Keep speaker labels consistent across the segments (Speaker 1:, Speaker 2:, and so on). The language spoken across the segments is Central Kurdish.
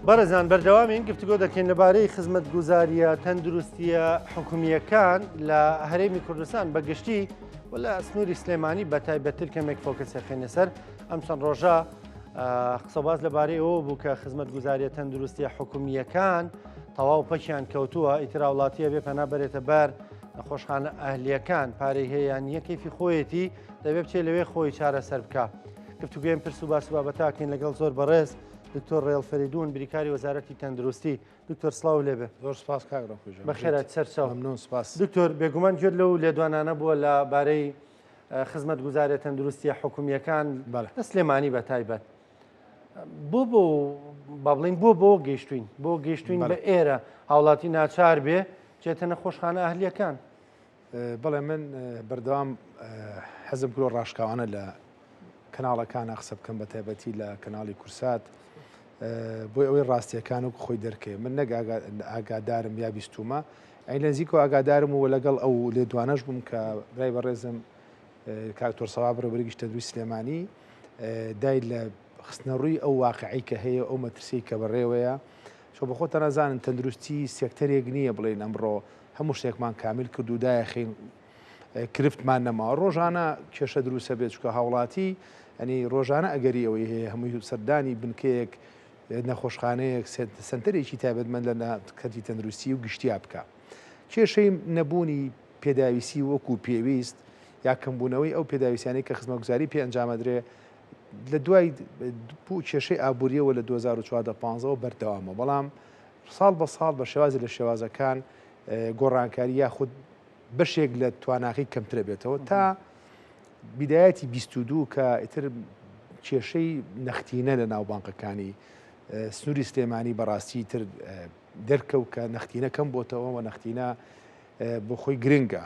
Speaker 1: بەڕێزان بەردەوامین گفتوگۆ دەکەین لەبارەی خزمەتگوزارییە تەندروستییە حکومییەکان لە هەرێمی کوردستان بە گشتی و لە سنووری سلێمانی بە تایبەتتر کەمێک focus ئەخەینە سەر ئەم چەند ڕۆژە قسەباز لەبارەی ئەوە بوو کە خزمەتگوزاریە تەندروستیە حکومییەکان تەواو پەکیان کەوتووە ئیتر هاوڵاتیە بێ پەنا بەرێتە بەر نەخۆشخانە ئەهلیەکان پارەی هەیە یان نییە کەیفی خۆیەتی دەبێ بچێت لەوێ خۆی چارەسەر بکە گفتوگوێن پرس و باس و بابەتاکەین لەگەڵ زۆر بەڕێز دکتۆر ڕێڵ فەریدون بریکاری وەزارەتی تەندروستی دکتۆر سڵاو لێبێ
Speaker 2: زۆر سپاس کاک ڕەفوجان
Speaker 1: بەخێرات سەرچاو
Speaker 2: ممنون سپاس
Speaker 1: دکتۆر بێگومان گوێت لەو لێدوانانە بووە لە بارەی خزمەتگوزاریە تەندروستیە حکومیەکان لە سلێمانی بە تایبەت بۆ بۆ با بڵین بۆ بۆ گەیشتوین بۆ گەیشتوین بە ئێرە هاوڵاتی ناچار بێ چێتە نەخۆشخانە ئەهلیەکان
Speaker 2: بەڵێ من بەردەوام حەزم کرۆ ڕاشکاوانە لە کەناڵەکانە قسە بکەم بە تایبەتی لە کەناڵی کورسات بۆی ئەوەی ڕاستیەکان و خۆی دەرکەوێت من نەک ئاگادارم یا بیستومە ئەی لە نزیکەوە ئاگادارم و لەگەڵ ئەو لێدوانەش بووم کە برای بەڕێزم کاک دکتۆر سەوا بەڕێوەبەری گشتی تەندروستی سلێمانی دای لە خستنەڕووی ئەو واقعی کە هەیە ئەو مەترسیی کە بەڕێوەیە چۆ بە خۆتان ئەزانن تەندروستی سێکتەرێک نییە بڵێن ئەمڕۆ هەموو شتێکمان کامیل کرد و دایەخین کرفتمان نەماوە ڕۆژانە کێشە دروستە بێت چکە هاوڵاتی ئەنی ڕۆژانە ئەگەری ئەوەی هەیە هەمووی سەردانی بنکەیەک نەخۆشخانەیەک سەنتەرێکی تایبەتمەند لە کەرتی تەندروستی و گشتیا بکە کێشەی نەبوونی پێداویستی وەکو پێویست یا کەمبوونەوەی ئەو پێداویستیانەی کە خزمەتگوزاری پێ ئەنجامەدرێ لە دوای کێشەی ئابووریەوە لە 2014 15ەوە بەردەوامە بەڵام ساڵ بە ساڵ بە شێوازی لە شێوازەکان گۆڕانکاری یاخود بەشێک لە تواناکەی کەمترە بێتەوە تا بیدایەتی 22 کە ئیتر کێشەی نەختینە لە ناو بانقەکانی سنووری سلێمانی بەڕاستی تر دەرکەوت کە نەختینە کەم بۆتەوە و نەختینە بۆ خۆی گرنگە.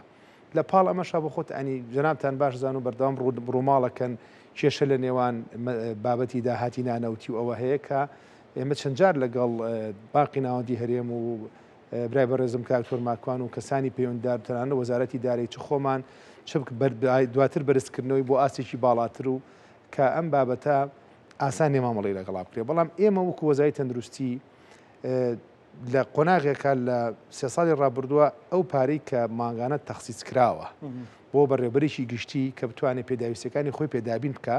Speaker 2: لە پاڵ ئەمەشا بۆ خۆت ئەنی جەنابتان باش زان و بەردەوام ڕووماڵەکەن کێشە لە نێوان بابەتی داهاتی نانەوتی و ئەوە هەیە کە ئێمە چەند جار لەگەڵ بانقی ناوەندی هەرێم و برای بەڕێزم کاک دکتۆر ماکوان و کەسانی پەیوەندیدار تەنانەت وەزارەتی دارایی چ خۆمان چ دواتر بەرزکردنەوەی بۆ ئاستێکی باڵاتر و کە ئەم بابەتە ئاسان نیە مامەڵەی لەگەڵا بکرێت بەڵام ئێمە وەکو وەزاری تەندروستی لە قۆناغێکا لە سێ ساڵی ڕابردووە ئەو پارەی کە مانگانە تەخسیس کراوە بۆ بەڕێوبەرێکی گشتی کە بتوانێت پێداویستەکانی خۆی پێدابین بکە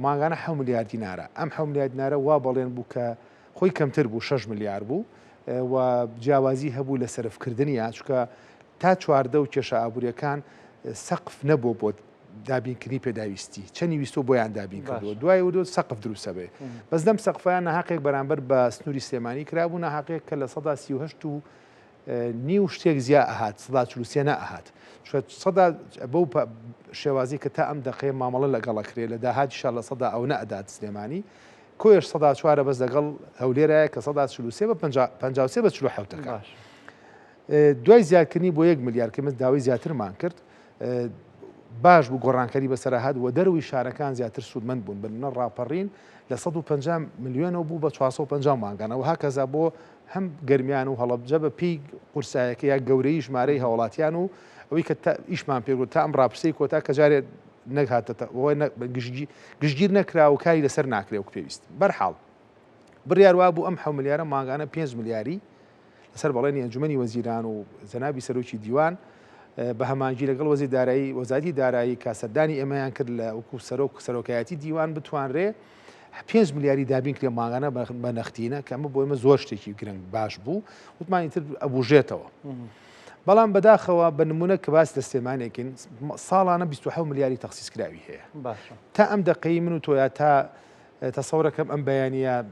Speaker 2: مانگانە حە ملیار دینارە ئەم حە ملیار دینارە وا بەڵێن بوو کە خۆی کەمتر بوو 6 ملیار بوو و جیاوازی هەبوو لە سەرفکردنیان چونکە تا 14 و کێشە ئابووریەکان سەقف نەبوو بۆ دابینکردنی پێداویستی چەنی ویستۆ بۆیان دابین کردووە دوای و سەقف دروستە بێ بەس لەم سەقفیان ناحقێک بەرامبەر بە سنووری سلێمانی کرابوو ناحقێک کە لە 1970 و نیو شتێک زیا ئەهات 43 نەئەهات سەدا بەو شێوازی کە تا ئەم دەقەیە مامەڵە لەگەڵەکرێ لە داهاتیشا لە سەدا ئەو نەئەدات سلێمانی کۆیەش سەدا چوارە بەس لەگەڵ هەولێرایە کە 43 بە 53 بە 47 ەکە. دوای زیادکردنی بۆ یەک ملیار کە من داوای زیاترمان کرد باش بوو گۆڕانکاری بەسەر هات و دەرەوەی شارەکان زیاتر سوودمەند بوون بە ڕاپەڕین لە 150 ملیۆنەوە بوو بە 450 مانگانەوە هاکەزا بۆ هەم گەرمیان و هەڵەبجە بە پێی قورسایەکە یا گەورەی ژمارەی هاوڵاتیان و ئەوەی کە ئیشمان پێگوت تا ئەم ڕاپرسەی کۆتا کە جارێ نەگاتە گشتگیر نەکرا و کاری لەسەر ناکرێ وەک پێویست بەرحاڵ بڕیار وابوو ئەم حە ملیارە مانگانە 5 ملیاری لەسەر بەڵێنی ئەنجومەنی وەزیران و جەنابی سەرۆکی دیوان بە هەمانگی لەگەڵ وەزیر دارایی وەزارەتی دارایی کە سەردانی ئێمەیان کرد لە وەکو سەرۆک سەرۆکایەتی دیوان بتوانرێ 5 ملیاری دابین کرێ مانگانە بە نەختینە کە ئەمە بۆ ئێمە زۆر شتێکی گرنگ باش بوو وتمانی تر ئەبوژێتەوە. بەڵام بەداخەوە بە نمونە کە باس لە سلێمانێکین ساڵانە 27 ملیاری تەخسیس کراوی هەیە تا ئەم دەقەی من و تۆیا تا تەسەورەکەم ئەم بەیانە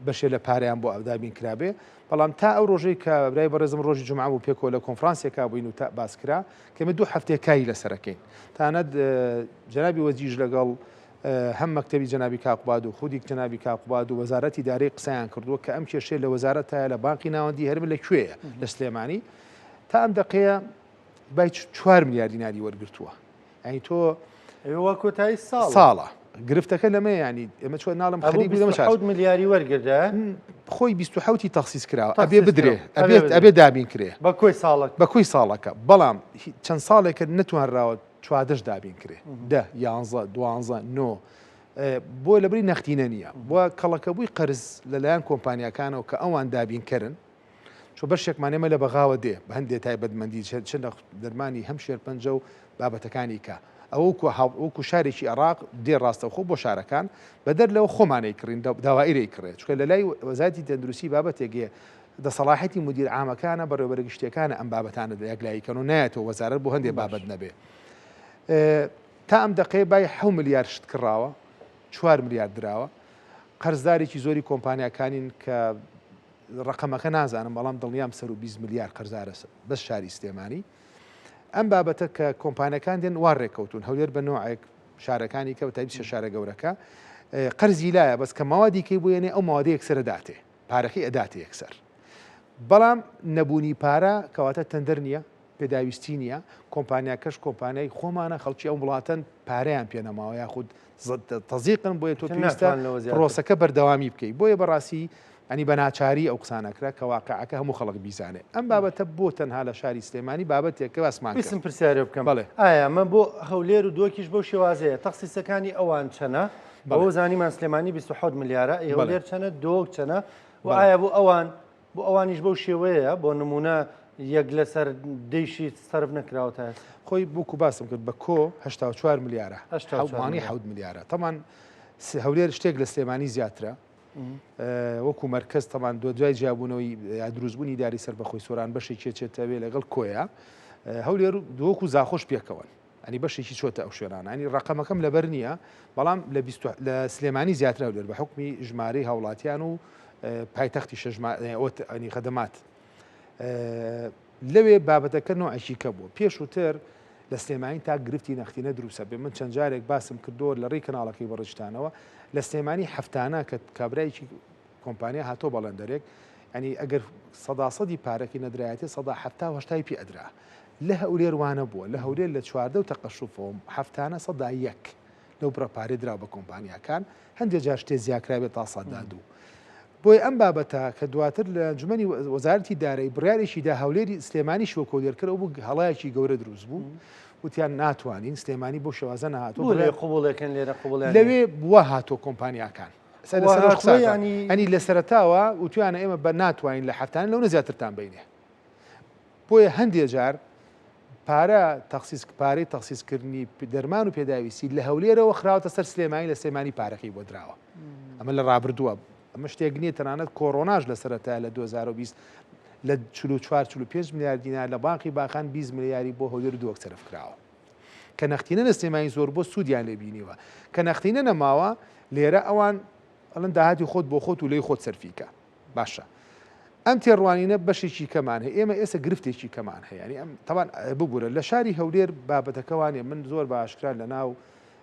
Speaker 2: بەشێ لە پارەیان بۆ دابین کرابێ بەڵام تا ئەو ڕۆژەی کە برای بەڕێزم ڕۆژی جومعە بوو پێکەوە لە کۆنفرانسێکا بووین و تا باس کرا کە ئێمە دوو هەفتەیە کاری لەسەرەکەین تانەت جەنابی وەزیریش لەگەڵ هەم مەکتەبی جەنابی کاک قوباد و خودی جەنابی کاک قوباد و وەزارەتی دارایی قسەیان کردووە کە ئەم کێشەیە لە وەزارەتایە لە بانقی ناوەندی هەرم لە کوێیە لە سلێمانی تا ئەم دەقەیە بای چوار ملیار دیناری وەرگرتووە یانی تۆ
Speaker 1: ئەوە کۆتایی ساڵ
Speaker 2: ساڵە گرفتەکە لەمە ینی ئێمە چۆن ناڵم خەریک بوو
Speaker 1: حەوت ملیاری وەرگردە
Speaker 2: خۆی 27 تەخسیس کراوە ئەبێ بدرێ ئەبێت ئەبێ دابین کرێ
Speaker 1: بە کۆی ساڵەک
Speaker 2: بە کۆی ساڵەکە بەڵام چەند ساڵێکە نەتوانراوە چوادەش دابین کرێ دە یانزە دوانزە نۆ. بۆ لەبری نەختینە نییە بۆ کەڵەکەبووی قەرز لەلایەن کۆمپانیاکانەوە کە ئەوان دابینکەرن چۆ بەشێکمان ئێمە لە بەغاوە دێ بە هەندێ تایبەتمەندی چ لە دەرمانی هەم شێرپەنجە و بابەتەکانی کە ئەوە وەکو شارێکی عێراق دێ ڕاستەوخۆ بۆ شارەکان بەدەر لەوە خۆمانەی کڕین داوائیرەی کڕێ چونکە لە لای وەزارەتی تەندروستی بابەتێک هەیە دەسەڵاحەتی مدیر عامەکانە بەڕێوەبەرە گشتیەکانە ئەم بابەتانە یەکلایی کەن و نایەتەوە وەزارەت بۆ هەندێ بابەت نەبێ تا ئەم دەقەیە بای حەو ملیار شت کڕاوە چوار ملیار دراوە قەرزدارێکی زۆری کۆمپانیاکانین کە ڕەقەمەکە نازانم بەڵام دڵنیام سەروو 20 ملیار قەرزارە بەس شاری سلێمانی ئەم بابەتە کە کۆمپانیەکان دێن وا ڕێککەوتون هەولێر بە نوعێک شارەکانی کە بە تایبەتی شارە گەورەکە قەرزی لایە بەس کە مەوادی کەی بۆیەنێ ئەو مەوادە یەکسەرە داتێ پارەکەی ئەداتێ یەکسەر بەڵام نەبوونی پارە کەواتە تەندەر نییە پێداویستی نییە کۆمپانیاکەش کۆمپانیای خۆمانە خەڵکی ئەم وڵاتەن پارەیان پێنەماوە یاخود تەزیقن بۆیە تۆ پێویستە پرۆسەکە بەردەوامی بکەیت بۆیە بەڕاستی ئەنی بە ناچاری ئەو قسانە کرا کە واقعەکە هەموو خەڵک بیزانێ ئەم بابەتە بۆ تەنها لە شاری سلێمانی بابەتێک کە باسمان
Speaker 1: ویستم پرسیارێ بکەم بەڵێ ئایا ئەمە بۆ هەولێر و دۆکیش بەو شێوازەیە تەخسیسەکانی ئەوان چەنە بەوە زانیمان سلێمانی 27 ملیارە هەولێر چەنە دۆک چەنە و ئایا بۆ ئەوان بۆ ئەوانیش بەو شێوەیەیە بۆ نموونە یەک لەسەر دەیشی سەرف نەکراوە تا ئێستا.
Speaker 2: خۆی وەکو باسم کرد بە کۆ 84 ملیارە
Speaker 1: 84
Speaker 2: مانی 7 ملیارە تەمان هەولێر شتێک لە سلێمانی زیاترە وەکو مەرکەز تەمان دو دوای جیابوونەوەی یا دروستبوونی داری سەربەخۆی سۆران بەشێکی چێتەوێ لەگەڵ کۆیە هەولێر دووەکو زاخۆش پێکەوەن ئەنی بەشێکی چۆتە ئەو شوێنانە ئەنی ڕقەمەکەم لەبەر نییە بەڵام لە لە سلێمانی زیاتر هەولێر بە حکمی ژمارەی هاوڵاتیان و پایتەختی شەژمئەنی خەدەمات لەوێ بابەتەکە نوعێکی کە بوو پێشووتر لە سلێمانی تا گرفتی نەختینە دروسە بێ من چەند جارێک باسم کردووە لە ڕێی کەناڵەکەی بەڕێزتانەوە لە سلێمانی هەفتانە کە کابرایکی کۆمپانیا هاتۆ بەڵێندەرێک ینی ئەگەر سەداسەدی پارەکەی نەدرایەتی سەدا حەفتا و هەشتای پێ ئەدرا لە هەولێر وانە بووە لە هەولێر لە 14 و تەقەشوفەوە هەفتانە 101 لەو بڕە پارەی دراوە بە کۆمپانیاکان هەندێک جار شتێ زیاکراوێت تا 2%. بۆیە ئەم بابەتە کە دواتر لە ئەنجومەنی وەزارەتی دارایی بڕیارێکی دا هەولێری سلێمانیش وەک هەولێر کرد ئەو بوو هەڵایەکی گەورە دروست بوو وتیان ناتوانین سلێمانی بۆ شێوازە نەهاتوو
Speaker 1: بۆ لێ قبوڵێکن لێرە قبوڵیان
Speaker 2: لەوێ بووە هاتووە کۆمپانیاکان ئەنی لە سەرەتاوە وتویانە ئێمە بە ناتوانین لە هەفتان لەو زیاترتان بینێ بۆیە هەندێ جار پارە تەخسیس پارەی تەخسیسکردنی دەرمان و پێداویستی لە هەولێرەوە خراوەتە سەر سلێمانی لە سلێمانی پارەکەی بۆ دراوە ئەمە لە ڕابردووە ئەمە شتێک نییە تەنانەت کۆرۆناش لە سەرەتا لە 2020 لە 44 45 ملیار دینار لە بانقی باخان 20 ملیاری بۆ هەولێر و دهۆک سەرف کراوە کە نەختینە لە سلێمانی زۆر بۆ سوودیان لێ بینیوە کە نەختینە نەماوە لێرە ئەوان ئەڵن داهاتی خۆت بۆ خۆت و لێی خۆت سەرفیکە باشە ئەم تێڕوانینە بەشێکی کەمان هەیە ئێمە ئێستا گرفتێکی کەمان هەیە ینی ئەم تەوان ببوورە لە شاری هەولێر بابەتەکەوانێ من زۆر بە ئاشکرا لە ناو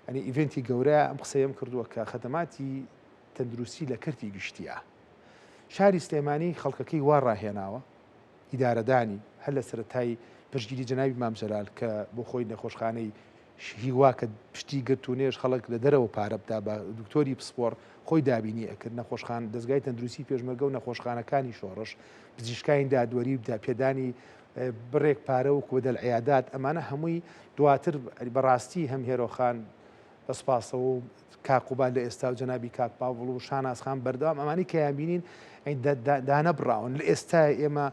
Speaker 2: ئەنی event ی گەورە ئەم قسەیەم کردووە کە خەدەماتی تەندروستی لە کەرتی گشتیە شاری سلێمانی خەڵکەکەی وا ڕاهێناوە ئیدارەدانی هەر لە سەرەتای پشتگیری جەنابی مام جەلال کە بۆ خۆی نەخۆشخانەی هیوا کە پشتی گرت و نێژ خەڵک لە دەرەوە پارە بدا بە دکتۆری پسپۆڕ خۆی دابینی ئەکرد نەخۆشخان دەزگای تەندروستی پێشمەرگە و نەخۆشخانەکانی شۆڕش پزیشکانی دادوەری و پێدانی بڕێک پارە و کۆدەل عیادات ئەمانە هەمووی دواتر بەڕاستی هەم هێرۆخان بە سپاسەوە و کاک قوباد لە ئێستا و جەنابی کاک پاڤڵ و شاناز خان بەردەوام ئەمانی کەیان بینین دانەبڕاون لە ئێستا ئێمە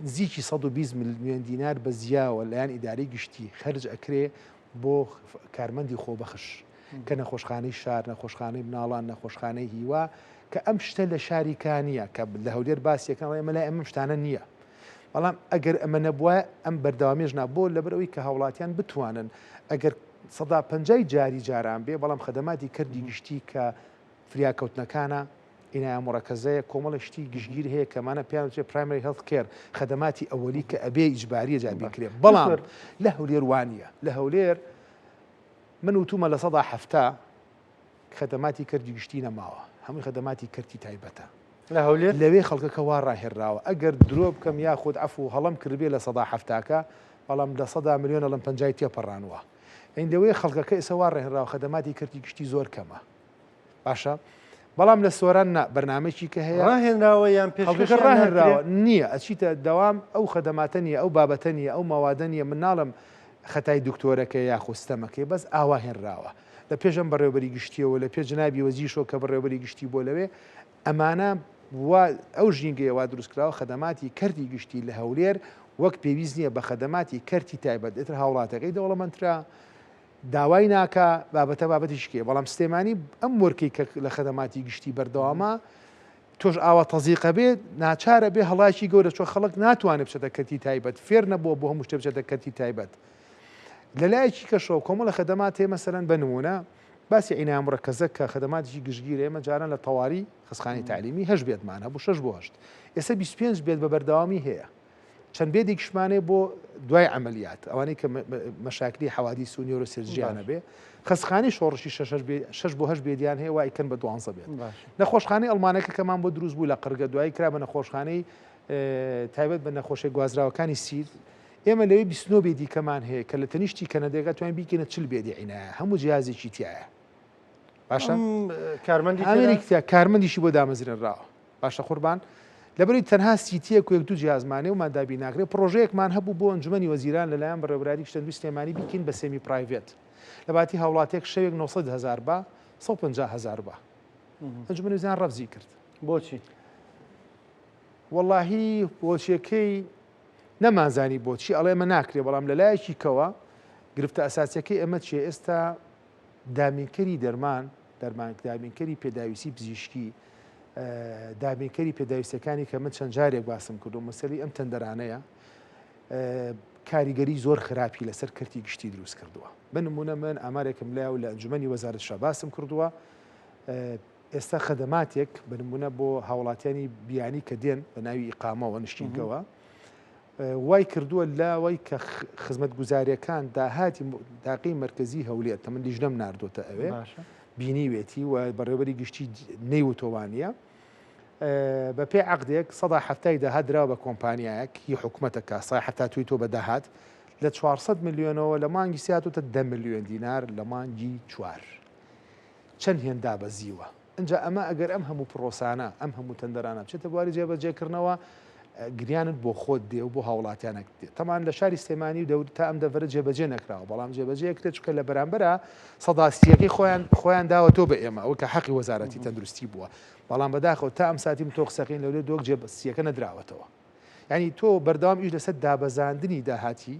Speaker 2: نزیکی 120 ملیۆن دینار بە زیاوە لایەن ئیدارەی گشتی خەرج ئەکرێ بۆ کارمەندی خۆبەخش کە نەخۆشخانەی شار نەخۆشخانەی مناڵان نەخۆشخانەی هیوا کە ئەم شتە لە شاری کانیە کە لە هەولێر باسیەکان ئێمە لای ئەمە شتانە نییە بەڵام ئەگەر ئەمە نەبووە ئەم بەردەوامیش نا بۆ لەبەرئەوەی کە هاوڵاتیان بتوانن ئەگەر 50% جاری جاران بێ بەڵام خەدەماتی کردی گشتی کە فریاکەوتنەکانە ئینایە موڕەکەزەیە کۆمەڵێک شتی گشتگیر هەیە کە ئەمانە پێیان وترێ primary health care خەدەماتی ئەوەلی کە ئەبێ ئیجباریە جا بیکرێ بەڵام لە هەولێر وانە لە هەولێر من وتومە 70% خەدەماتی کەرتی گشتی نەماوە هەمووی خەدەماتی کەرتی تایبەتە
Speaker 1: لە هەولێر
Speaker 2: لەوێ خەڵکەکە وا ڕاهێنراوە ئەگەر درۆ بکەم یاخود عەفو هەڵەم کردبێ 70%کە بەڵام 100 ملیۆن ئەڵم پەنجای تێپەڕانوە ئەین لەوەیە خەڵکەکە ئێستا وا ڕێنراوە خەدەماتی کەرتی گشتی زۆر کەمە باشە بەڵام لە سۆران نا بەرنامەیەکی کە هەیە
Speaker 1: ڕاهێنراوە یان
Speaker 2: خەڵکەکە
Speaker 1: پێشکەشیان
Speaker 2: ڕاهێنراوە
Speaker 1: ناکرێ؟
Speaker 2: نییە ئەچیتە دەوام ئەو خەدەماتە نییە ئەو بابەتە نییە ئەو مەوادە نییە من ناڵێم خەتای دکتۆرەکەیە یاخود ستەمەکەی بەس ئاوا هێنراوە. لە پێش ئەم بەڕێوەبەری گشتیەوە لە پێش جەنابی وەزیرشەوە کە بەڕێوەبەری گشتی بووە لەوێ ئەمانە وا ئەو ژینگەیە وا دروست کراوە خەدەماتی کەرتی گشتی لە هەولێر وەک پێویست نییە بە خەدەماتی کەرتی تایبەت ئیتر هاوڵاتەکەی دەوڵەمەندترە داوای ناکا بابەتە بابەتیشی کێ بەڵام سلێمانی ئەم وەرکەی کە لە خەدەماتی گشتی بەردەوامە تۆش ئاوا تەزیقە بێ ناچارە بێ هەڵاکی گەورە چۆ خەڵک ناتوانێت بچێتە کەرتی تایبەت فێر نەبووە بۆ هەموو شتێ بچێتە کەرتی تایبەت لەلایەکی کەشەوە کۆمەڵە خەدەمات هەیە مەسەلەن بە نمونە باسی عینایە مڕەکەزە کە خەدەماتێکی گشتگیرە ئێمە جاران لە تەواری خەستخانەی تەعلیمی هەشت بێتمان هەبوو شەش بۆ هەشت ئێستا 25 بێت بە بەردەوامی هەیە چەند بێدێکیشمان هەیە بۆ دوای عەمەلیات ئەوانەی کە مەشاکلی حەوادیس و نیۆرۆسێرجیانە بێ خەستخانەی شۆڕشی شەش بۆ هەشت بێدیان هەیە وای کەن بە دوانزە بێت نەخۆشخانەی ئەڵمانەکە کەمان بۆ دروست بوو لە قڕگە دوایی کرا بە نەخۆشخانەی تایبەت بە نەخۆشیە گوازراوەکانی سیل ئێمە لەوێ 29 بێدی کەمان هەیە کە لە تەنیشتی کەنەدێکە توانین بیکەینە 40 بێدی عینایە هەموو جیازێکی تایە باشە
Speaker 1: کارمەندی
Speaker 2: ئەمریکا کارمەندیشی بۆ دامەزرێنراوە باشە قوربان لەبەری تەنها سیتیەک و یەک دوو جیازمانێ ومان دابین ناکرێت پڕۆژەیەکمان هەبوو بۆ ئەنجومەنی وەزیران لەلایەن بەڕێوەبەرایەتی تەندروستی سلێمانی بیکەین بە semi private لەباتی هاوڵاتیەک شەوێک 900 هەزار با 150 هەزار با ئەنجومەنی وەزیران ڕەفزی کرد.
Speaker 1: بۆچی؟
Speaker 2: وەڵاهی بۆچیەکەی نەمانزانی بۆچی ئەڵێ ئەمە ناکرێ بەڵام لەلایەکی کەوە گرفتە ئەساسیەکەی ئەمە چیە ئێستا دابینکەری دەرمان، دەرمان دابینکەری پێداویستی پزیشکی، دابینکەری پێداویستیەکانی کە من چەند جارێک باسم کردو مەسەلی ئەم تەندەرانەیە کاریگەری زۆر خراپی لەسەر کەرتی گشتی دروست کردووە. بە نمونە من ئامارێکم لایە و لە ئەنجومەنی وەزارەت شا باسم کردووە ئێستا خەدەماتێک بە نمونە بۆ هاوڵاتیانی بیانی کە دێن بە ناوی ئیقامەوە نشتینگەوە وای کردووە لە وای کە خزمەتگوزاریەکان داهاتی تاقی مەرکەزی هەولێر کە من لیژنەم ناردۆتە ئەوێ بینیوێتی و بەڕێوەبەری گشتی نەیوتۆوانە بە پێ عقدێک سەدا هەفتای داهات دراوە بە کۆمپانیایەک هی حکوومەتەکە سای حتا توی تۆ بە داهات لە 400 میلیۆنەوە لە مانگی سیاتوتە 10 میلیۆن دینار لە مانگی چوار چەند هێند دابەزیوە ئینجا ئەمە ئەگەر ئەم هەموو پڕۆسانە، ئەم هەموو تەندەرانە بچێتە بواری جێبەجێکردنەوە، گریانت بۆ خۆت دێ و بۆ هاوڵاتیانەکت دێ. تەمان لە شاری سلێمانی و دەور تا ئەم دەڤەرە جێبەجێ نەکراوە، بەڵام جێبەجێ ئەکرێت چونکە لە بەرامبەرا سەدا سییەکەی خۆیان خۆیان داوە تۆ بە ئێمە، ئەوەی کە حەقی وەزارەتی تەندروستی بووە. بەڵام بەداخەوە تا ئەم ساتی من تۆ قسەکەین لەولێر دۆک جێ سییەکە نەدراوەتەوە. یانی تۆ بەردەوام ئیش لەسەر دابەزاندنی داهاتی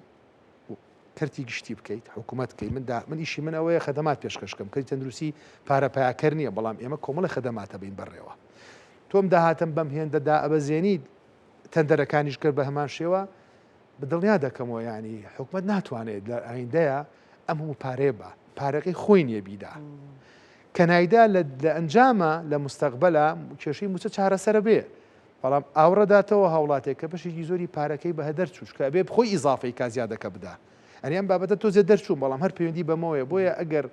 Speaker 2: کەرتی گشتی بکەیت حکوومەت بکەیت من دا من ئیشی من ئەوەیە خەدەمات پێشکەش بکەم کەرتی تەندروستی پارە پایاکەر نییە بەڵام ئێمە کۆمەڵی خەدەماتە بین بەڕێوە تۆم داهاتم بەم هێندە دا ئەبەزێنیت تەندەرەکانیش کرد بە هەمان شێوە دڵنیا دەکەمەوە ینی حکومت ناتوانێت لە ئایندەیە ئەم هەموو پارەیە بە پارەکەی خۆی نییە بیدا کە نایدا لە ئەنجامە لە مستەقبلە کێشەی موچە چارەسەرە بێ بەڵام ئاوڕداتەوە هاوڵاتێک کە بەشێکی زۆری پارەکەی بە هەدەر چوو چونکە ئەبێ خۆی ئیزافەی کا زیادەکە بدا ئەنی ئەم بابەتە تۆزێ دەرچووم بەڵام هەر پەیوەندی بەمەوەیە بۆیە ئەگەر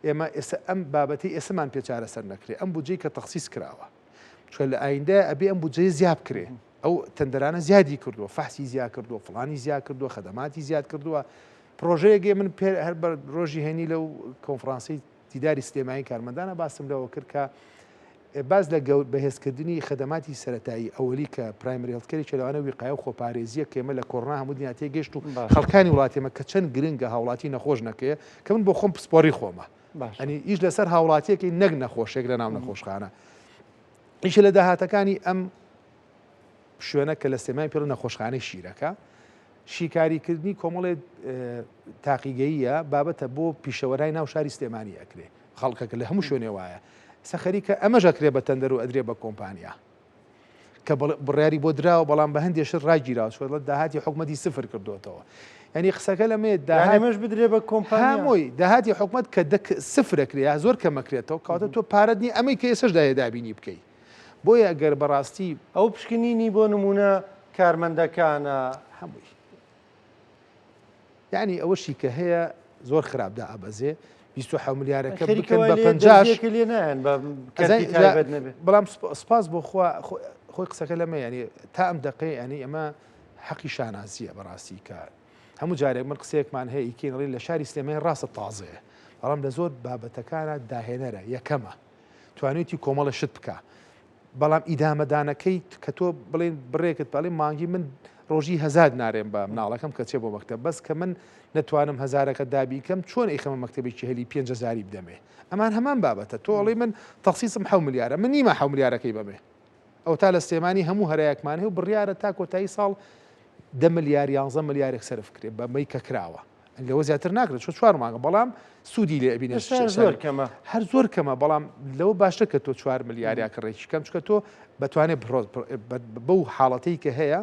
Speaker 2: ئێمە ئێستا ئەم بابەتی ئێسەمان پێ چارەسەر نەکرێ ئەم بودجەی کە تەخسیس کراوە چونکە لە ئایندە ئەبێ ئەم بودجەیە زیاد بکرێ ئەو تەندەرانە زیادی کردووە فەحسی زیاد کردووە فڵانی زیاد کردووە خەدەماتی زیاد کردووە پرۆژەیەک من پێ هەر بە ڕۆژی هەینی لەو کۆنفرانسی دیداری سلێمانی کارمەندانە باسم لەوە کرد کە باس لە بەهێزکردنی خەدەماتی سەرەتایی ئەوەلی کە primary health care ێکی لەوانە ویقایە و خۆپارێزییە کە ئێمە لە کۆرۆنا هەموو دنیا تێگەشت و خەڵکانی وڵاتی ئێمە کە چەند گرنگە هاوڵاتی نەخۆش نەکەیە کە من بۆ خۆم پسپۆڕی خۆمە ئەنی ئیش لەسەر هاوڵاتیەکەی نەک نەخۆشێک لە ناو نەخۆشخانە ئیشە لە داهاتەکانی ئەم شوێنە کە لە سلێمانی پێڵ نەخۆشخانەی شیرەکە شیکاریکردنی کۆمەڵێ تاقیگەییە بابەتە بۆ پیشەوەرای ناو شاری سلێمانی ئەکرێ خەڵکەکە لە هەموو شوێنێ وایە ئێستا خەریکە ئەمەش ئەکرێ بە تەندەر و ئەدرێ بە کۆمپانیا کە بڕیاری بۆ دراوە بەڵام بە هەندێ شت ڕاگیراوە چونکە داهاتی حکومەتی سفر کردوێتەوە یعنی قسەکە لەمێ
Speaker 1: داهامەش بدرێ بە کۆمپانیا
Speaker 2: هەمووی داهاتی حکومەت کە دەک سفرەکرێ یا زۆر کەمەکرێتەوە کەواتە تۆ پارەت نیە ئەمەی کە ئێسش دایە دابینی بکەی بۆیە ئەگەر بەڕاستی
Speaker 1: ئەو پشکنینی بۆ نمونە کارمەندەکانە
Speaker 2: هەمووی یانی ئەوەشی کە هەیە زۆر خراپ دائەبەزێ 27 ملیارەکە بکەن بە 50
Speaker 1: لێ نایەن بە
Speaker 2: بەڵام سپاس بۆ خوا خۆی قسەکە لەمە ینی تا ئەم دقەی ینی ئەمە حەقی شانازیە بەڕاستی کە هەموو جارێک من قسەیەکمان هەیە ئیکەین ڕێ لە شاری سلێمانی ڕاستە تازەیە بەڵام لە زۆر بابەتەکانە داهێنەرە یەکەمە توانێتی کۆمەڵە شت بکە بەڵام ئیدامەدانەکەی کە تۆ بڵێن بڕێکت پاڵی مانگی من ڕۆژی هەزار نارێم بە مناڵەکەم کە چێ بۆ مەکتەب بەس کە من نەتوانم هەزارەکە دابینکەم چۆن ئەیخەمە مەکتەبێکی هەلی 5 هەزاری بدەمێ؟ ئەمان هەمان بابەتە. تۆ ئەڵێی من تەخسیسم حەو ملیارە، من نیمە حەو ملیارەکەی بەمێ. ئەوەتا لە سلێمانی هەموو هەرایەکمان هەیە و بڕیارە تا کۆتایی ساڵ 10 ملیار 11 ملیارێک سەرف کرێ بەمەی کە کراوە. لەوە زیاتر ناکرێت چۆ چوار مانگە بەڵام سوودی لێ ئەبینێت.
Speaker 1: هێشتا زۆر کەمە.
Speaker 2: هەر زۆر کەمە بەڵام لەوە باشتر کە تۆ چوار ملیار یا کڕێکی کەم چکە تۆ بەتوانێت بەو حاڵەتەی کە هەیە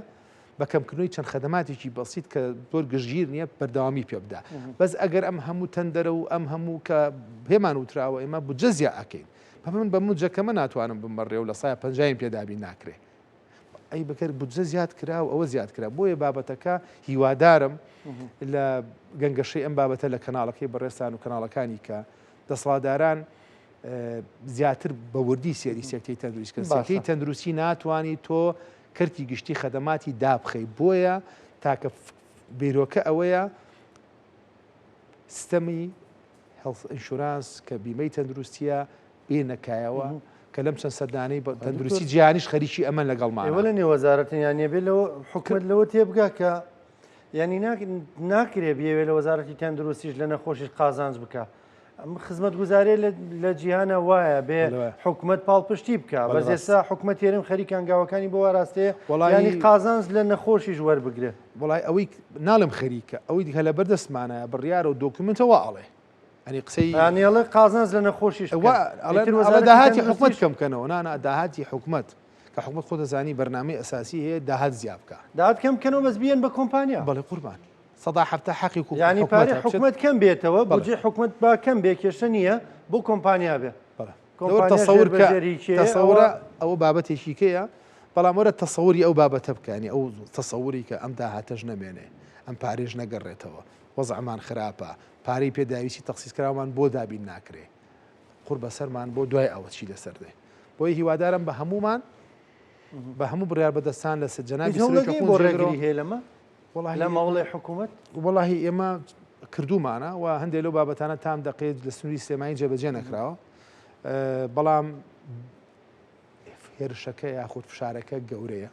Speaker 2: بە کەمکردنەوەی چەند خەدەماتێکی بەسیت کە زۆر گشتگیر نییە بەردەوامی پێ بدا بەس ئەگەر ئەم هەموو تەندەرە و ئەم هەموو کە پێمان وتراوە ئێمە بودجە زیا ئەکەین بە من بە مودجەکەمە ناتوانم بمبەڕێ و لە سایە پەنجایم پێ دابین ناکرێ ئەی بکەر بودجە زیاد کرا و ئەوە زیاد کرا بۆیە بابەتەکە هیوادارم لە گەنگەشەی ئەم بابەتە لە کەناڵەکەی بەڕێستان و کەناڵەکانی کە دەسەڵاتداران زیاتر بە وردی سێری سێکتەی تەندروستی کەن سێکتەی تەندروستی ناتوانانی تۆ کەرتی گشتی خەدەماتی دابخەی بۆیە تاکە بیرۆکە ئەوەیە ستەمی health insurance کە بیمەی تەندروستیە بێنە کایەوە کە لەم چەند سەردانەی تەندروستی جیهانیش خەریکی ئەمەن لەگەڵمان.
Speaker 1: ئێوە لە نێو وەزارەتن یان نیە بێ لەوە حکومەت لەوە تێبگا کە یعنی ناکرێ بیەوێ لە وەزارەتی تەندروستیش لە نەخۆشیش قازانج بکە ئەم خزمەتگوزارێ لە جیهانە وایە بێ حکومەت پاڵپشتی بکە بەس ئێستا حکومەت هەرێم خەریکە هەنگاوەکانی بۆ ئاراستەیە وەڵی قازانج لە نەخۆشیش وەربگرێ.
Speaker 2: وەڵای ئەوەی ناڵێم خەریکە ئەوەی دیکە لە بەردەستمانایە بڕیارە و دۆکیومنتە وا ئەڵێ ئەنی قسەی
Speaker 1: یانی ئەڵێ قازانج لە نەخۆشیش
Speaker 2: بکەن. ئەڵێ داهاتی حکومەت کەم بکەنەوە نا نا داهاتی حکومەت کە حکومەت خۆ دەزانی بەرنامەی ئەساسی هەیە داهات زیا بکە.
Speaker 1: داهات کەم بکەنەوە بەس بیەن بە کۆمپانیا.
Speaker 2: بەڵێ قوربان. 70% حەقی
Speaker 1: یانی پارەی حکومەت کەم بێتەوە بودجەی حکومەت با کەم بێ کێشە نییە بۆ کۆمپانیا بێ.
Speaker 2: تەسەور تەسەورە ئەوە بابەتێکی کەیە بەڵام وەرە تەسەوری ئەو بابەتە بکانی ئەو تەسەوری کە ئەم داهاتەش نەمێنێ ئەم پارێژ نەگەڕێتەوە وەزعمان خراپە پارەی پێداویستی تەخسیسکراومان بۆ دابین ناکرێ قور بەسەرمان بۆ دوای ئەوە چی لەسەر دێ بۆیە هیوادارم بە هەمومان بە هەموو بڕیار بەدەستان لەسەر جەنابی
Speaker 1: سەرۆکی بۆ ڕێگری هەیە لەمە وەڵاهی لە مەوڵێ حکوومەت؟
Speaker 2: وەڵاهی ئێمە کردوومانە و هەندێک لەو بابەتانە تام دەقێت لە سنووری سلێمانی جێبەجێ نەکراوە بەڵام هێرشەکە یاخود فشارەکە گەورەیە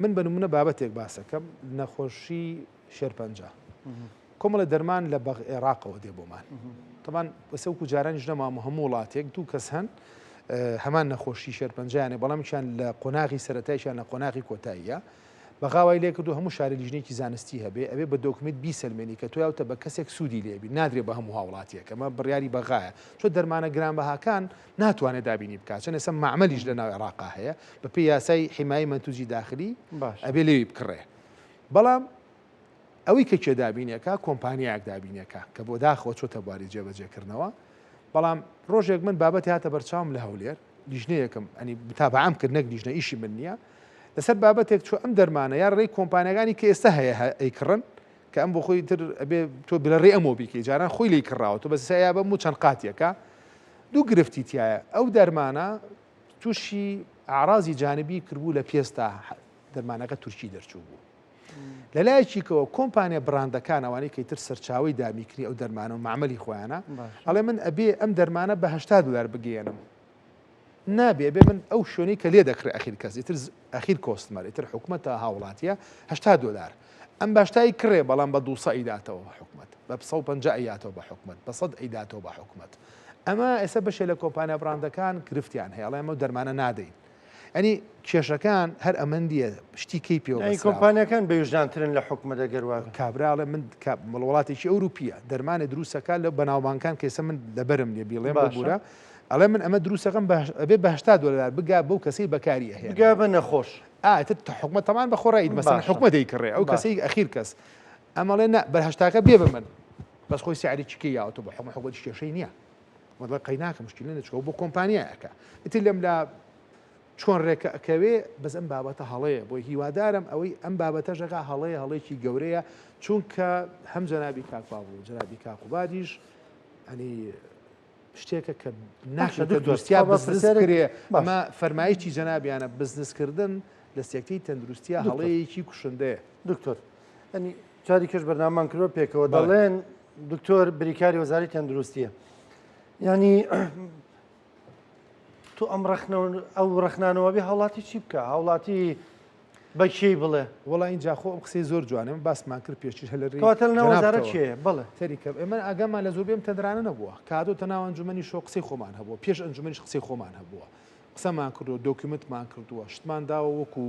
Speaker 2: من بە نمونە بابەتێک باسەکەم نەخۆشی شێرپەنجە کۆمەڵە دەرمان لە بەغ عێراقەوە دێ بۆمان تەبان بەسەوکو جارانیش نەمام و هەموو وڵاتێک دوو کەس هەن هەمان نەخۆشی شێرپەنجەیانە بەڵامکیان لە قۆناغی سەتایشیان لە قۆناغی کۆتاییە بەغاوای لێکردو هەموو شاری لیژنێکی زانستی هەبێ ئەبێ بە document بیسەلمێنی کە تۆیاوتە بە کەسێک سوودی لێبی نادرێ بە هەموو هاوڵاتیەک ئەمە بڕیاری بەغایە چۆ دەرمانە گرانبەهاکان ناتوانێت دابینی بکات چەند ئێستا مەعمەلیش لە ناو عێراقا هەیە بەپێی یاسای حیمایەی مەنتوجی داخلی ئەبێ لێوی بکڕێ بەڵام ئەوەی کە کێ دابینێکا کۆمپانیایەک دابینێکا کە بۆ داخەوە چۆتە بواری جێبەجێکردنەوە بەڵام ڕۆژێک من بابەتی هاتە بەرچاوم لە هەولێر لیژنەیەکم ئەنی متابعەم کرد نەک لیژنە ئیشی من نییە لەسەر بابەتێک چۆ ئەم دەرمانە یا ڕێی کۆمپانیەکانی کە ئێستا هەیە ئەیکڕن کە ئەم بۆ خۆی تر ئەبێ تۆ بلە ڕێ ئەمۆ بیکەی جاران خۆی لی کڕاوە تۆ بەس یا بەم و چەند قاتیەکە دوو گرفتی تایە ئەو دەرمانە تووشی ئارازی جانبی کردبوو لە پێستا دەرمانەکە تورکی دەرچوو بوو لەلایەکی کەوە کۆمپانیا بڕاندەکان ئەوانەی کە ئیتر سەرچاوەی دامیکردنی ئەو دەرمانە و مەعمەلی خۆیانە ئەڵێ من ئەبێ ئەم دەرمانە بە 80 دلار بگەیەنم نابێ ئەبێ من ئەو شوێنەی کە لێ دەکڕێ ئەخیر کەس ئیتر ئەخیر customer ئیتر حکومەتە هاوڵاتیە 80 دلار ئەم باشتایی کڕێ بەڵام بە 200 ئیداتەوە بە حکومەت بە 150 ئەیاتەوە بە حکومەت بە 100 ئەیداتەوە بە حکومەت ئەمە ئێستا بەشێ لە کۆمپانیا بڕاندەکان گرفتیان هەیە ئەڵێ ئەمە دەرمانە نادەین ئەنی کێشەکان هەر ئەمەندیە شتی کەی پێوە
Speaker 1: بەسراوە. کۆمپانیاکان بەویژدانترن لە حکومەت ئەگەر وابێ.
Speaker 2: کابرا ئەڵێ من وڵاتێکی ئەوروپیە دەرمانێ دروستەکە لە بەناوبانکان کە ئێستا من لەبەرم نیە بیڵێم ببورە ئەڵێ من ئەمە دروستەکەم ئەبێ بە 80 دۆلار بگا بەو کەسەی بەکاری ئەهێنێ
Speaker 1: بگا بە نەخۆش.
Speaker 2: ئا ئیتر حکومەت تەمان بە خۆڕایی مەسەلەن حکومەت دەیکڕێ ئەو کەسەی ئەخیر کەس ئەمەڵێ نا بەر هەشتاکە بێ بە من بەس خۆی سعری چیکەی یاوەتەوە بە حکومەت حکومەتیش کێشەی نییە وەڵا قەیناکە مشکلە نیە چونکە بۆ کۆمپانیایەکە ئیتر لەم لا چۆن ڕێکە ئەکەوێ بەس ئەم بابەتە هەڵەیە بۆی هیوادارم ئەوەی ئەم بابەتەش ئەکا هەڵەیە هەڵەیەکی گەورەیە چونکە هەم جەنابی کاک پاڤڵ و جەنابی کاک قوبادیش ئەنی شتێکە کە ناکرێت تەندروستیا بزنس کرێ ئەمە فەرمایشی جەنابیانە بزنسکردن لە سێکتەی تەندروستیا هەڵەیەکی کوشندەیە.
Speaker 1: دکتۆر ئەنی جاری کەش بەرنامان کردوە پێکەوە دەڵێن دکتۆر بریکاری وەزاری تەندروستیە ینی تۆ ئەم ڕەخنە ئەو ڕەخنانەوە بێ هاوڵاتی چی بکە هاوڵاتی بە کێی بڵێ؟
Speaker 2: وەڵا ئینجا خۆ ئەم قسەی زۆر جوانە ئێمە باسمان کرد پێشتر هەر لە رێی
Speaker 1: کەواتە لەناو وەزارەت
Speaker 2: جەنابتەوە
Speaker 1: کێیە؟ بەڵێ.
Speaker 2: تەریکە ئێمە ئاگامان لە زۆربەی ئەم تەندرانە نەبووە کە هاتۆتە ناو ئەنجومەنی شۆ قسەی خۆمان هەبووە پێش ئەنجومەنیش قسەی خۆمان هەبووە قسەمان کردووە دۆکیومنتمان کردووە شتمان داوە وەکو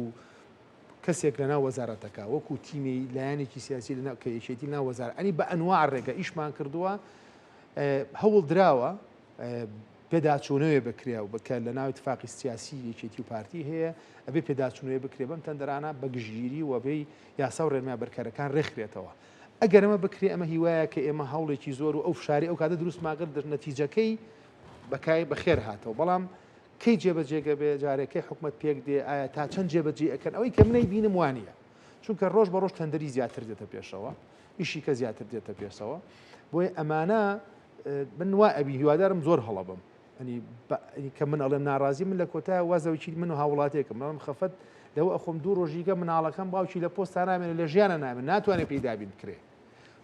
Speaker 2: کەسێک لەناو وەزارەتەکە وەکو تیمی لایەنێکی سیاسی لەناو کە یەکێتی لەناو وەزارەت ئەنی بە ئەنواع ڕێگە ئیشمان کردووە هەوڵ دراوە پێداچوونەوێ بکرێ و کە لە ناو اتفاقی سیاسی یەکێتی و پارتی هەیە ئەبێ پێداچوونەوەی بکرێ بەم تەندەرانە بە گشتگیری و بەی یاسا و ڕێنمایە بەرکارەکان ڕێکخرێتەوە. ئەگەر ئەمە بکرێ ئەمە هیوایە کە ئێمە هەوڵێکی زۆر و ئەو فشاری ئەو کاتە دروستمان کرد نەتیجەکەی بەکای بەخێر هاتەوە بەڵام کەی جێبەجێگە بێ جارێ کەی حکومەت پێک دێ ئایا تا چەند جێبەجێ ئەکەن ئەوەی کە منەی بینم وانە چونکە ڕۆژ بە ڕۆژ تەندەری زیاتر دێتە پێشەوە ئیشی کە زیاتر دێتە پێشەوە بۆیە ئەمانە من وا ئەبی هیوادارم زۆر هەڵە بم ئەنی کە من ئەڵێم ناڕازی من لە کۆتای وازەوەی من و هاوڵاتێکم منم خەفەت لەوە ئەخۆم دوو ڕۆژیگە مناڵەکەم باوکی لە پۆستا نامێنێ لە ژیانە نامێن ناتوانێت پێی دابین بکرێ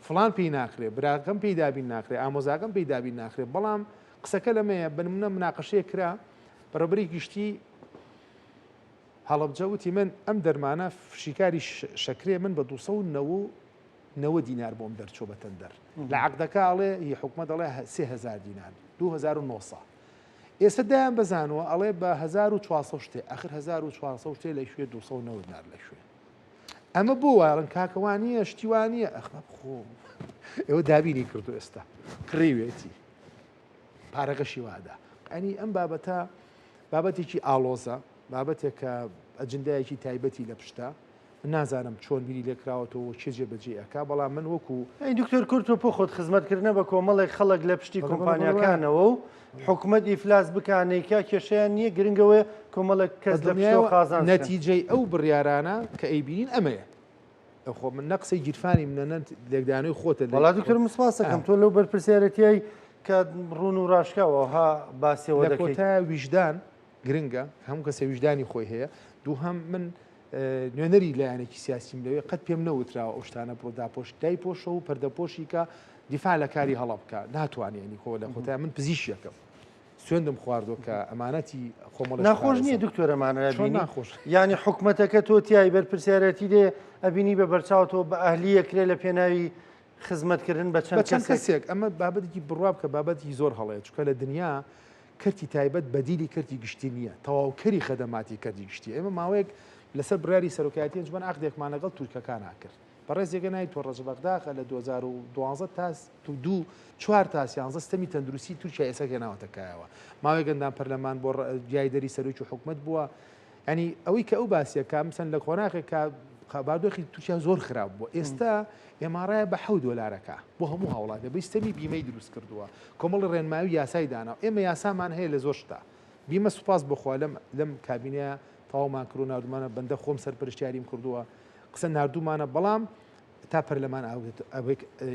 Speaker 2: فلان پێی ناکرێ براکەم پێی دابین ناکرێ ئامۆزاکەم پێی دابین ناکرێ بەڵام قسەکە لەمەیە بنمونە مناقەشەیە کرا بەڕێوەبەری گشتی هەڵەبجە وتی من ئەم دەرمانە شیکاری شەکرێ من بە 290 90 دینار بۆم دەرچوو بە تەندەر لە عقدەکە ئەڵێ هی حکومەت ئەڵێ 3000 دینار 2900 ئێستا دایان بەزانوە ئەڵێ بە 1400 شتێ ئەخر 1400 شتێ لە کوێ 290 دینار لە کوێ ئەمە بۆ وایڵن کاکە وانە شتی وانە ئەخ خۆ ئێوە دابینی کردو ئێستا کڕیوێتی پارەکەشی وادا ئەنی ئەم بابەتە بابەتێکی ئاڵۆزە بابەتێکە ئەجندایەکی تایبەتی لە پشتە من نازانم چۆن بیری لێکراوەتەوە و کێ جێبەجێی ئەکا بەڵام من وەکو.
Speaker 1: ئەی دکتۆر کورد تۆ پۆخۆت خزمەتکردنە بە کۆمەڵێک خەڵک لە پشتی کۆمپانیاکانەوە و حکومەت ئیفلاس بکا نەیکا کێشەیان نییە گرنگ ئەوەیە کۆمەڵێک کەس لە پشتەوە قازانج بکەن.
Speaker 2: نەتیجەی ئەو بڕیارانە کە ئەیبینین ئەمەیە. خۆ من نە قسەی گیرفانی منە نە لێکدانەوەی خۆتە.
Speaker 1: وەڵا دکتۆر من سپاس ئەکەم تۆ لەو بەرپرسیارێتیای کە ڕوون و ڕاشکاوە ها باسی ئەوە
Speaker 2: لە
Speaker 1: دەکەیت.
Speaker 2: کۆتایە ویژدان گرنگە هەموو کەسێ ویژدانی خۆی هەیە دووهەم من نوێنەری لایەنێکی سیاسیم لەوێ قەت پێم نەوتراوە ئەو شتانە بڕۆ داپۆش دایپۆشە و پەردەپۆشی کە دیفاع لە کاری هەڵە بکە ناتوانێ ینی خۆ لە خۆتای من پزیشکێکم سوێندم خواردووە کە ئەمانەتی خۆمەڵێ
Speaker 1: ناخۆش نییە دکتۆرەمانە
Speaker 2: چۆن ناخۆش
Speaker 1: یعنی حکومەتەکە تۆ تای بەرپرسیارەتی دێ ئەبینی بە بەرچاوتەوە بە ئەهلیە کرێ لە پێناوی خزمەتکردن بە چەند
Speaker 2: کەسێک کەسێک ئەمە بابەتێکی بڕوا بکە بابەتی زۆر هەڵەیە چونکە لە دنیا کەرتی تایبەت بەدیلی کەرتی گشتی نییە، تەواوکەری خەدەماتی کەرتی گشتییە. ئێمە ماوەیەک لەسەر بڕیاری سەرۆکایەتی ئەنجومەن عەقدێکمان لەگەڵ تورکەکانا کرد. بەڕێزێکە ناوی تۆ ڕەجەب ئەقداغە لە 2012 تا دوو چوار تا سیانزە ستەمی تەندروستی تورکیا ئێستا هێناوەتە کایەوە. ماوەیەک ئەندام پەرلەمان بۆ یاریدەری سەرۆکی حکومەت بووە. یانی ئەوەی کە ئەو باسیە کە مەسەن لە قۆناغێک کە بارودۆخی تورکیا زۆر خراپ بووە ئێستا ئێماڕایە بە حەوت دۆلارەکە بۆ هەموو هاوڵاتیە بە سیستەمی بیمەی دروست کردووە کۆمەڵی ڕێنمایی و یاسای داناوە ئێمە یاسامان هەیە لە زۆر شتا بیمە سوپاس بۆ خوا لەم لەم کابینەیە تەواومان کرد و ناردومانە بەندە خۆم سەرپەرشتیاریم کردووە قسە ناردومانە بەڵام تا پەرلەمان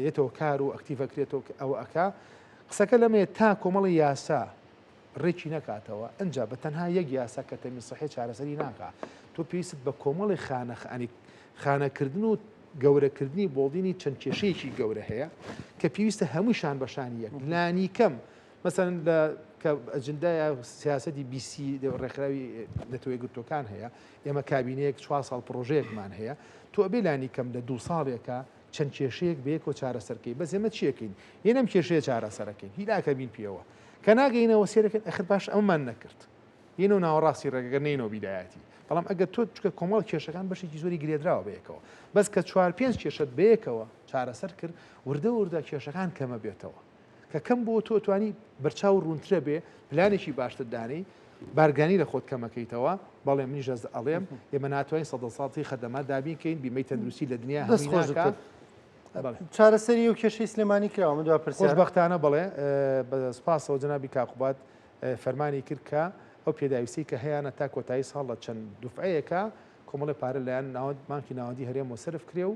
Speaker 2: یەتەوە کار و ئەکتیڤەکرێتەوە ئەوە ئەکا قسەکە لەمەیە تا کۆمەڵی یاسا ڕێکی نەکاتەوە ئنجا بە تەنها یەک یاسا کە تەمین سەحی چارەسەری ناکا تۆ پێویستت بە کۆمەڵی خانە خانی خانەکردن و گەورەکردنی بۆڵدینی چەند کێشەیەکی گەورە هەیە کە پێویستە هەمووی شان بە شانی یەک لانی کەم مەسەن لە کە ئەجندایە سیاسەتی بیسی ڕێکخراوی نەتەوە یەکگرتووەکان هەیە ئێمە کابینەیەک چوار ساڵ پڕۆژەیەکمان هەیە تۆ ئەبێ لانی کەم لە دوو ساڵێکە چەند کێشەیەک بەیەکەوە چارەسەرکەی بەس ئێمە چیەکەین یەن ئەم کێشەیە چارەسەرەکەین هیلاکە بین پێوە کە ناگەینەوە سێرەکەن ئەخر باش ئەمەمان نەکرد یەنەوە ناوەڕاستی ڕێگەگە نینەوە بیدایەتی بەڵام ئەگەر تۆ چکە کۆمەڵ کێشەکان بەشێکی زۆری گرێدراوە بەیەکەوە بەس کە چوار پێنج کێشت بەیەکەوە چارەسەر کرد وردە وردە کێشەکان کەمە بێتەوە کە کەم بۆ تۆ توانی بەرچاو ڕوونترە بێ پلانێکی باشتر دانێی بارگرانی لە خۆت کەمەکەیتەوە بەڵێ منیش دەست ئەڵێم ئێمە ناتوانین سەدە ساڵی خەدەمات دابین کەین بیمەی تەندروستی لە دنیا
Speaker 1: دەست
Speaker 2: هەمووی
Speaker 1: خۆش
Speaker 2: ناکا
Speaker 1: دکتۆر.
Speaker 2: بەڵێ.
Speaker 1: چارەسەری ئەو کێشەی سلێمانی کراوە من دوا پرسیارم.
Speaker 2: خۆشبەختانە بەڵێ بە سوپاسەوە جەنابی کاک قوباد فەرمانی کرد کە ئەو پێداویستیەی کە هەیانە تا کۆتایی ساڵ لە چەند دوفعەیەکا کۆمەڵێ پارە لایەن ناوەند بانکی ناوەندی هەرێمەوە سەرف کرێ و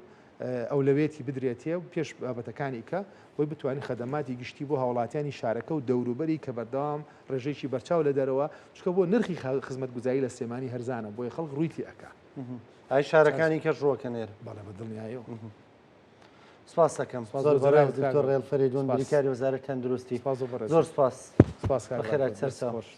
Speaker 2: ئەولەوێتی بدرێتێ و پێش بابەتەکانی کە بۆی بتوانین خەدەماتی گشتی بۆ هاوڵاتیانی شارەکە و دەوروبەری کە بەردەوام ڕێژەیەکی بەرچاو لە دەرەوە چونکە بۆ نرخی خزمەتگوزاری لە سلێمانی هەرزانە بۆیە خەڵک ڕووی تێ ئەکا.
Speaker 1: ئای شارەکانی کەش ڕووەکەن ئێرە.
Speaker 2: بەڵێ بە دڵنیایەوە.
Speaker 1: سپاس دەکەم
Speaker 2: سپاس
Speaker 1: زۆر
Speaker 2: بۆ
Speaker 1: بەڕێز
Speaker 2: جەنابت
Speaker 1: دکتۆر
Speaker 2: کاک.
Speaker 1: ڕێڵ فەرەیدون
Speaker 2: سپاس.
Speaker 1: بریکاری وەزارەتی تەندروستی
Speaker 2: سپاس بۆ بەڕێزت.
Speaker 1: زۆر سپاس.
Speaker 2: سپاس کاک
Speaker 1: بەخێرهات
Speaker 2: باکۆ. دەست
Speaker 1: سەرچاو.
Speaker 2: خۆش.